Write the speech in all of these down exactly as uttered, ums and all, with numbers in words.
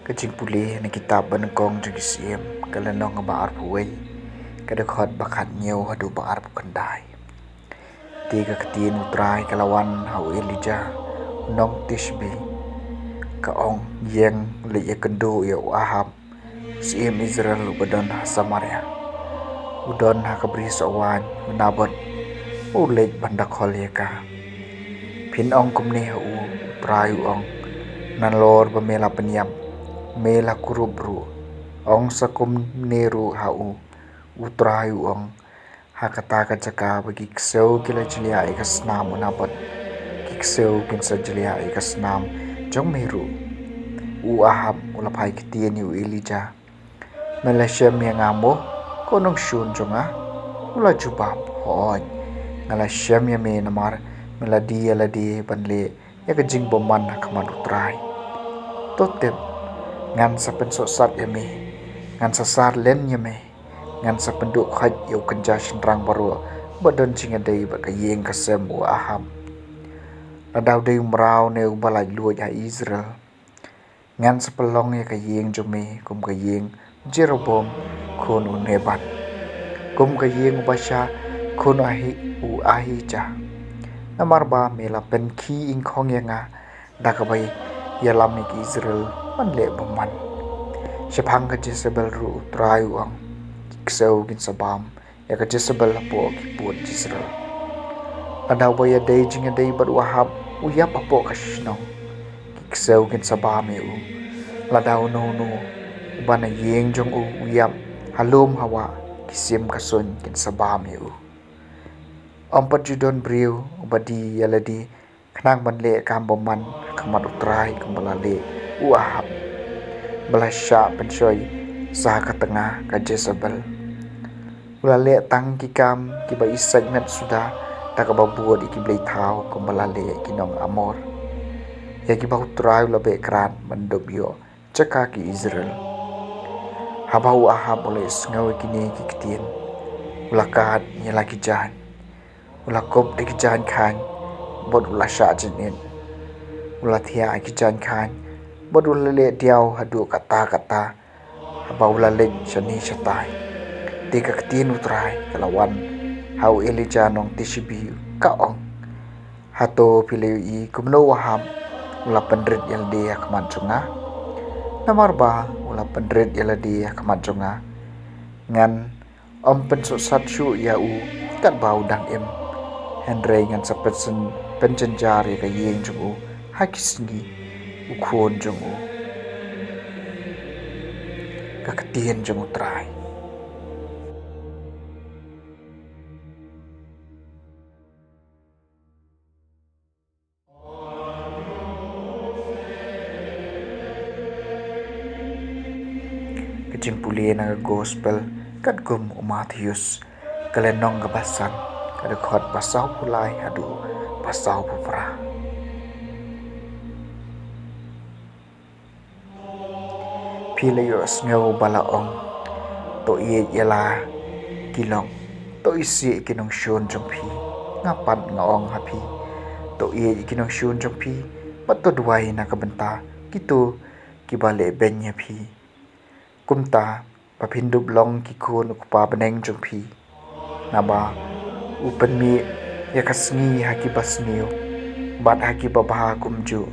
Ka jingpule na kitab Banyngkong jong ki Syiem, ka lynnong ba arphew wei, ka dkhot ba khatñiew haduh ba arphew khyndai. Te ka ktien U Trai ka la wan ha u Elijah, u nong Tishbe, ka ong, ïeng, leit ïakynduh ïa u Ahab, u syiem Israel uba don ha Samaria. U don ha ka brisoh waiñ u Naboth, u leit ban da khol ïa ka. Phin ong kumne ha u, U Trai u ong, nalor ba me la pynïap, me la kurup ruh, ong sa kumne ruh ha u, U Trai u ong, ha kata ka jaka ba ki ksew ki la jliah ïa ka snam u Naboth, ki ksew kin sa jliah ïa ka snam jong me ruh. U Ahab u la phai ktien ïa u Elijah, me la shem ïa nga mo, ko nongshun jong nga? U la jubab, hooid, nga la shem ïa me namar me la die ïa lade ban leh ïa ka jingbymman ha khmat U Trai. To tip, ngan sa pynsohsat ïa me, ngan sa sar len ïa me, ngan sa pynduh khoit ïa u kynja shynrang baroh ba don jingïadei bad ka ïing ka sem u Ahab. Lada u dei u mraw ne uba laitluid ha Israel, ngan sa pynlong ïa ka ïing jong me kum ka ïing Jeroboam khun u Nebat, kum ka ïing u Baasha khun u Ahi-, u Ahijah. Namar ba me la pynkhie ingkhong ïa nga da kaba ïalam ïa ki Israel ban leh bymman. Shaphang ka Jesebel ruh U Trai u ong, ki ksew kin sa bam ïa ka Jesebel hapoh ki pud Israel. Lada uba ïadei jingïadei bad u Ahab u ïap hapoh ka shnong, ki ksew kin sa bam ïa u. Lada uno uno uba na ïing jong u u ïap ha lum ha wah, ki sim ka suiñ kin sa bam ïa u. Ym pat ju don briew uba die ïa lade khnang ban leh kam bymman ha khmat U Trai kumba la leh u Ahab, ba la shah pynshoi sa ka tnga ka Jesebel. U la leh tang ki kam kiba isait met suda da kaba bud ïa ki blei thaw kumba la leh ki nong Amor, ïa kiba U Trai u la beh krad ban dup ïoh jaka ki Israel. Haba u Ahab u la ïohsngew ïa kine ki ktien, u la kad ïa la ki jaiñ, u la kup da ki jaiñ khaiñ bad u la shah jynit. U la thiah ïa ki jaiñ khaiñ bad u la leh diaw haduh katta katta, haba u la leit shane shatai. Te ka ktien U Trai ka la wan ha u Elijah nong Tishbe, ka ong, hato phi la ïohi kumno u Ahab u la pynrit ïa lade ha khmat jong nga? Namar ba u la pynrit ïa lade ha khmat jong nga, ngan ym pynsohsat shuh ïa u katba u dang im, hynrei ngan sa pynjynjar ïa ka ïing jong u ha ki sngi u khun jong u. Ka ktien jong U Trai. Ka jingpule na ka Gospel katkum u Mathaios, ka lynnong kaba san, ka dkhot ba sawphew lai haduh ba sawphew phra. Phi la ïohsngew ba la ong, to ïeit ïa la ki lok, to isih ïa ki nongshun jong phi. Nga pat nga ong ha phi, to ïeit ïa ki nongshun jong phi bad to duwai na ka bynta kito kiba leh beiñ ïa phi, kumta ba phin dup long ki khun u Kpa bneng jong phi. Naba u pynmih ïa ka sngi ha kiba sniew bad ha kiba bha kumjuh,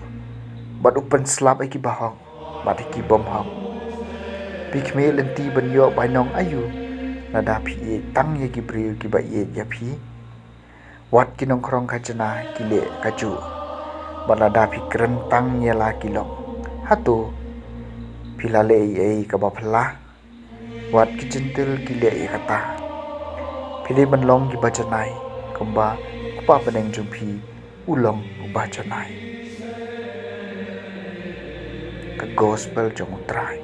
bad u pynslap ïa kiba hok bad ïa ki bym hok. Phi khmih lynti ban ïoh bainong aïu lada phi ïeit tang ïa ki briew kiba ïeit ïa phi? Wat ki nongkhrong khajna ki leh kajuh. Bad lada phi kren tang ïa la ki lok, hato phi la leh ei ei kaba phylla? Wat ki jentil ki leh ïa kata. Phi dei ban long kiba janai, kumba u Kpa bneng jong phi u long uba janai. Ka Gospel jong U Trai.